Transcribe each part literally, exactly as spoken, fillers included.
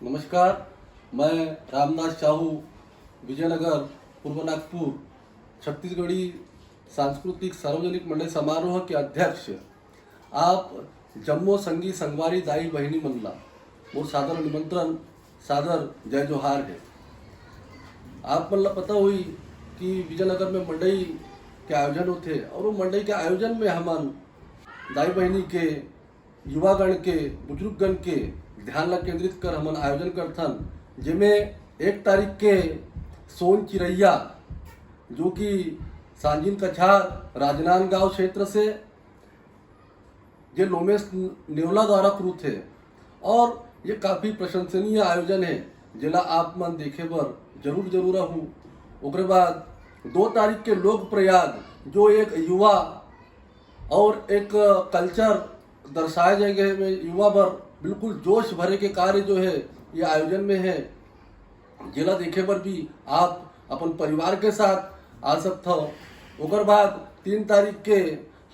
नमस्कार, मैं रामदास साहू, विजयनगर, पूर्व नागपुर, छत्तीसगढ़ी सांस्कृतिक सार्वजनिक मंडल समारोह के अध्यक्ष। आप जम्मो संगी संगवारी दाई बहिनी मन ला मोर सादर निमंत्रण, सादर जय जोहार हे। आप मन ला पता होही कि विजयनगर में मंडई के आयोजन होथे और वो मंडई के आयोजन में हमन दाई बहिनी के, युवागण के, बुजुर्गगण के ध्यान ला केंद्रित कर हमन आयोजन करथन, जेमे एक तारीख के सोन चिरैया, जो कि सांजिन कछार राजनांदगांव क्षेत्र से, जे लोमेश नेवला द्वारा कृत हे और ये काफ़ी प्रशंसनीय आयोजन हे, जेला आप मन देखे बर जरूर जरूर आहू। ओकरे बाद दो तारीख के लोक प्रयाग, जो एक युवा और एक कल्चर दर्शाए जाए गए में युवा बर बिल्कुल जोश भरे के कार्य जो है ये आयोजन में है, जेला देखे बर भी आप अपन परिवार के साथ आ सकथव। ओकर बाद तीन तारीख के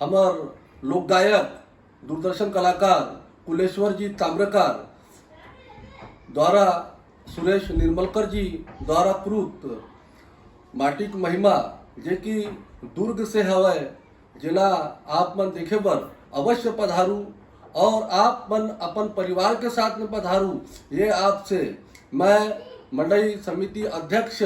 हमर लोक गायक, दूरदर्शन कलाकार कुलेश्वर जी ताम्रकार द्वारा, सुरेश निर्मलकर जी द्वारा कृत माटिक महिमा, जे कि दुर्ग से हवय, जेला आप मन देखे बर अवश्य पधारू और आप मन अपन परिवार के साथ में पधारू। ये आपसे मैं मंडई समिति अध्यक्ष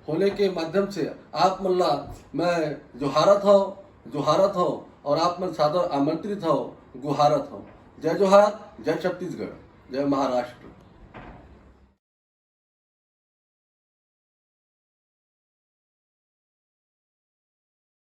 होने के माध्यम से आप मन ला मैं जोहारत हव, जोहारत हव और आप मन सादर आमंत्रित हव, गुहारत हव। जय जोहार, जय छत्तीसगढ़, जय महाराष्ट्र।